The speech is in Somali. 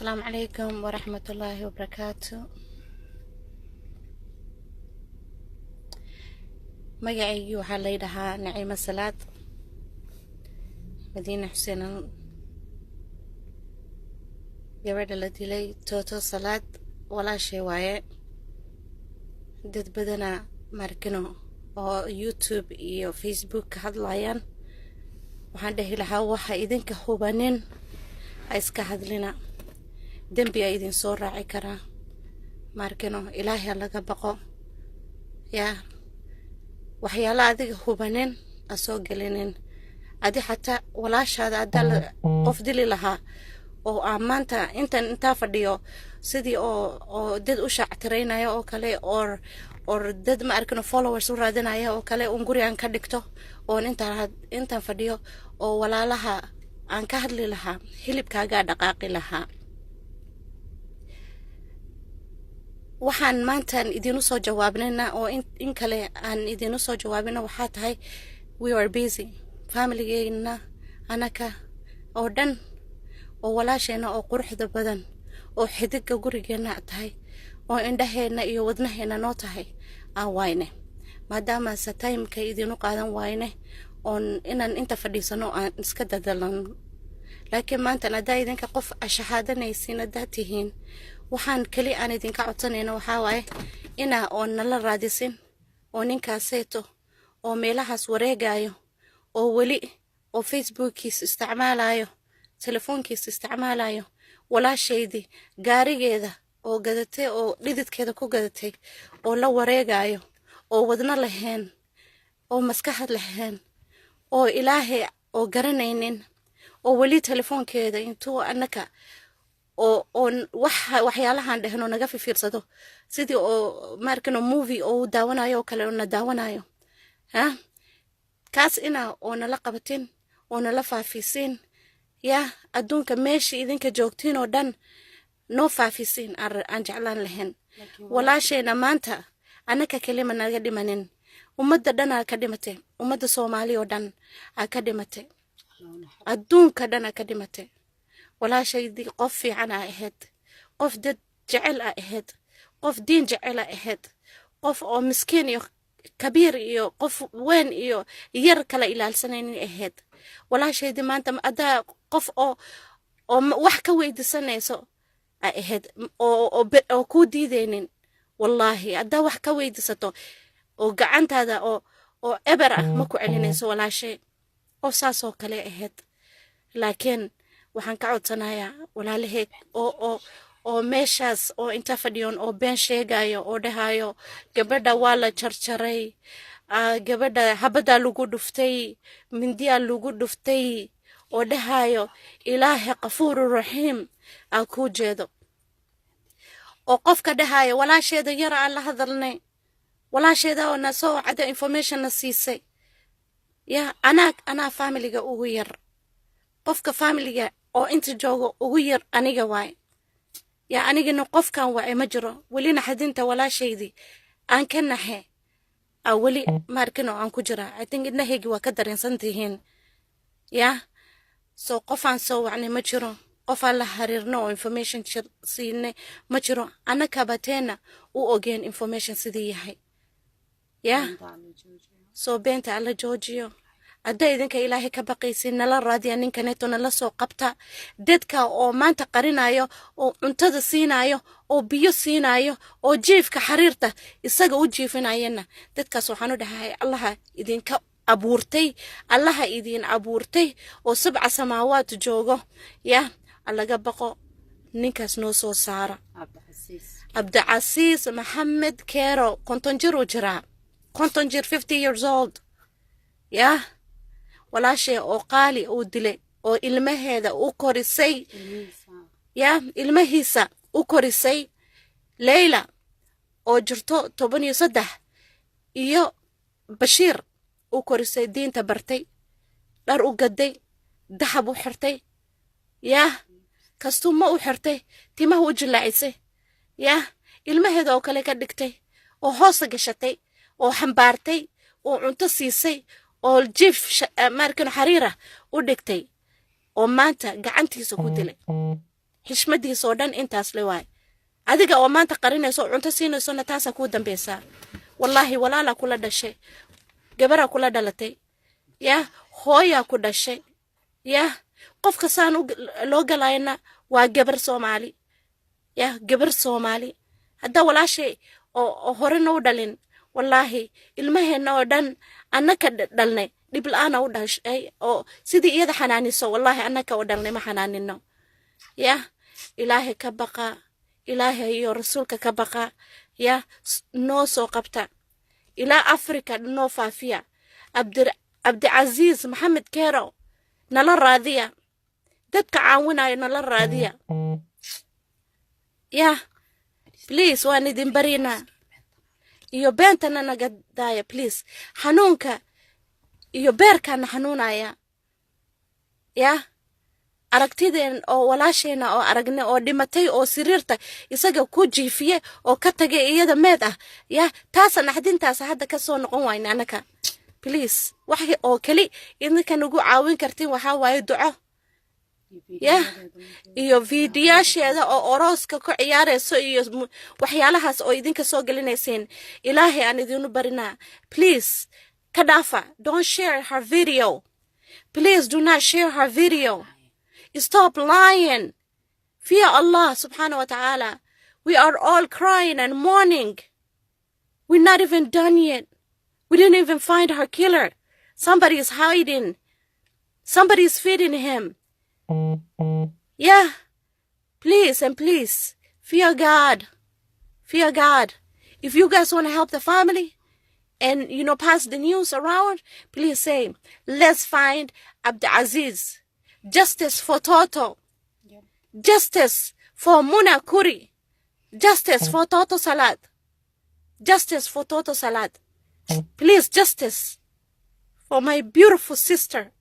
Asalaamu calaykum waraxmatullaahi wabarakaatu. Magacaygii waxaa lay dhahaa Naciimo Salaad Madiine Xuseen, gabadha la dilay Toto Salaad walaashay waaye. Dad badanaa maarkino oo YouTube iyo Facebook ka hadlayaan. Waxaan dhehi lahaa, waxa idinka hubanin ha iska hadlina, dembi a idin soo raaci karaa. Maarkino, Ilaahay ha laga baqo. Yaa waxyaala adiga hubanin ha soo gelinin. Adi xataa walaashaada haddaa qof dili lahaa oo aan maanta intan intaa fadhiyo sidii oo dad u shaactiraynaya oo kale or dad, ma arkino, followers u raadinaya oo kale, un gurigan ka dhigto oon intaan fadhiyo oo walaalaha aan ka hadli lahaa, hilibkaagaa dhaqaaqi lahaa. Waxaan maantaan idinu soo jawaabnayna oo in kale aan idinu soo jawaabina waxaa tahay, we are busy. Familigeena anaka oo dhan oo walaasheena oo quruxda badan oo xidiga gurigeena tahay oo indhaheena iyo wadnaheena noo tahay aan wayne, maadaamase timeka idinu qaadan wayne oon inaan inta fadhiisano aan iska dadalano. Laakiin maantan haddaa idinka qof ashahaadanaysiin haddaa tihiin, waxaan keli aan idinka codsanayna waxaa waaye inaa oo nala raadisin oo ninkaaseeto oo meelahaas wareegayo oo weli oo Facebookkiis isticmaalayo, telefoonkiis isticmaalayo, walaashaydii gaarigeeda oo gadatay oo dhididkeeda ku gadatay oo la wareegayo, oo wadno lahayn oo maskaxad lahayn oo Ilaahay oo garanaynin, oo weli telefoonkeeda intuu annaka oo wax waxyaalahan dhehno naga fifiirsado sidii oo maarkano movie oo daawanayo oo kale oo na daawanayo, ha kaas ina oo nala qabatin oo nala faafisiin, yaa adduunka meesha idinka joogtiin oo dhan noo faafisiin aan jeclaan lahayn. Walaasheena maanta annaka kelima naga dhimanin, ummadda dhan aa ka dhimatay, ummadda Soomaali oo dhan aa ka dhimatay, adduunka dhan aa ka dhimatay. Walaashaydii qof fiican aa ahayd, qof dad jecel aa ahayd, qof diin jecel aa ahayd, qof oo miskiin iyo kabiir iyo qof weyn iyo yar kala ilaalsanaynin ahayd. Walaashaydii maanta haddaa qof oo wax ka weydiisanayso aa ahayd oo kuu diidaynin. Wallaahi, haddaa wax ka weydiisato oo gacantaada oo eber ah ma ku celinayso. Walaashay qof saasoo kale ahayd. Laakiin waxaan ka codsanayaa walaalaheed oo meeshaas oo inta fadhiyoon oo been sheegayo oo dhahayo gabadha waa la jarjaray, gabadha habadaa lagu dhuftay, mindiyaa lagu dhuftay, oo dhahayo, Ilaahay Qafuuru Raxiim aa kuu jeedo. Oo qofka dhahayo walaasheeda yar aan la hadalnay, walaasheeda oo na soo wacda, information na siisay, ya anaa familiga ugu yar, qofka familiga oo inta joogo ugu yar aniga waay. Ya anigana qofkan waay ma jiro. Welina xadinta walaashaydii aan ka naxe a weli maarkino aan ku jiraa. I think indhahaygi waa ka dareensan tihiin. Ya so qofaan soo wacnay ma jiro, qofaan la xiriirno oo information siinay ma jiro. Annakabateena u ogeen information sidii yahay. Ya soo beenta alla joojiyo. Haddaa idinka Ilaahay ka baqaysin, nala raadiya ninkaneeto, nala soo qabta. Dadka oo maanta qarinayo oo cuntada siinayo oo biyo siinayo oo jiifka xariirta isaga u jiifinayana, dadkaas waxaan u dhahay, Allaha idinka abuurtay, Allaha idin abuurtay oo sabca samaawaad joogo, ya laga baqo, ninkaas noo soo saara. Cabdicasiis Maxamed Keero, 50 jir uu jiraa, 50 jir, 50 years old. Yah, walaashay oo qaali uu dilay oo ilmaheeda u korisay, ya ilmahiisa u korisay, Leyla oo jirto 13 iyo Bashiir u korisay, diinta bartay, dhar u gaday, dahab u xirtay, yah, kastuuma u xirtay, timaha u jilaacisay, yah, ilmaheeda oo kale ka dhigtay, oo hoosa gashatay oo xambaartay oo cunto siisay oo jiif maarkan xariira u dhigtay, oo maanta gacantiisa ku dilay. Xishmadiisa oo dhan intaas le waay. Adiga oo maanta qarinayso oo cunto siinaysona, taasaa kuu dambeysaa. Wallaahi, walaalaa kula dhashay, gabaraa kula dhalatay, yah, hooyaa ku dhashay, yah. Qofka saan loo galayana waa gabar Soomaali, yah, gabar Soomaali. Haddaa walaashay oo horena u dhalin, wallaahi, ilmaheenna oo dhan annaka dhalnay dhib la-aana u dhashay oo sidii iyada xanaaniso, wallaahi, annaka oo dhalnay ma xanaanino, yah. Ilaahay ka baqa, Ilaahay iyo rasuulka ka baqa, yah. Noo soo qabta ilaa Africa, noo faafiya. Cabdicasiis Maxamed Kerow nala raadiya, dadka caawinayo nala raadiya, yah. Please, waan idin barinaa. Iyo beentana naga daaya, please. Xanuunka iyo beerkaana xanuunaya, yah. Aragtideen oo walaasheena oo aragne oo dhimatay oo siriirta isaga ku jiifiye oo ka tagay iyada meed ah, yah, taasa naxdintaasa hadda ka soo noqon wayna annaka. Please, wax oo keli idinka nagu caawin kartiin waxaa waaye duco, yah, iyo fiidiyaasheeda oo orooska ku ciyaarayso iyo waxyaalahaas oo idinka soo gelinaysiin. Ilaahay aan idinu barinaa, please, ka dhaafa. Don't share her video, please. Do not share her video. Stop lying. Fear Allah subhanahu wa ta'ala. We are all crying and mourning. We're not even done yet. We didn't even find her killer. Somebody is hiding. Somebody is feeding him. Yeah. Please and please, fear God. Fear God. If you guys want to help the family and pass the news around, please say, "Let's find Abdulaziz. Justice for Toto. Justice for Muna Kuri. Justice for Toto Salad. Justice for Toto Salad. Please, justice for my beautiful sister."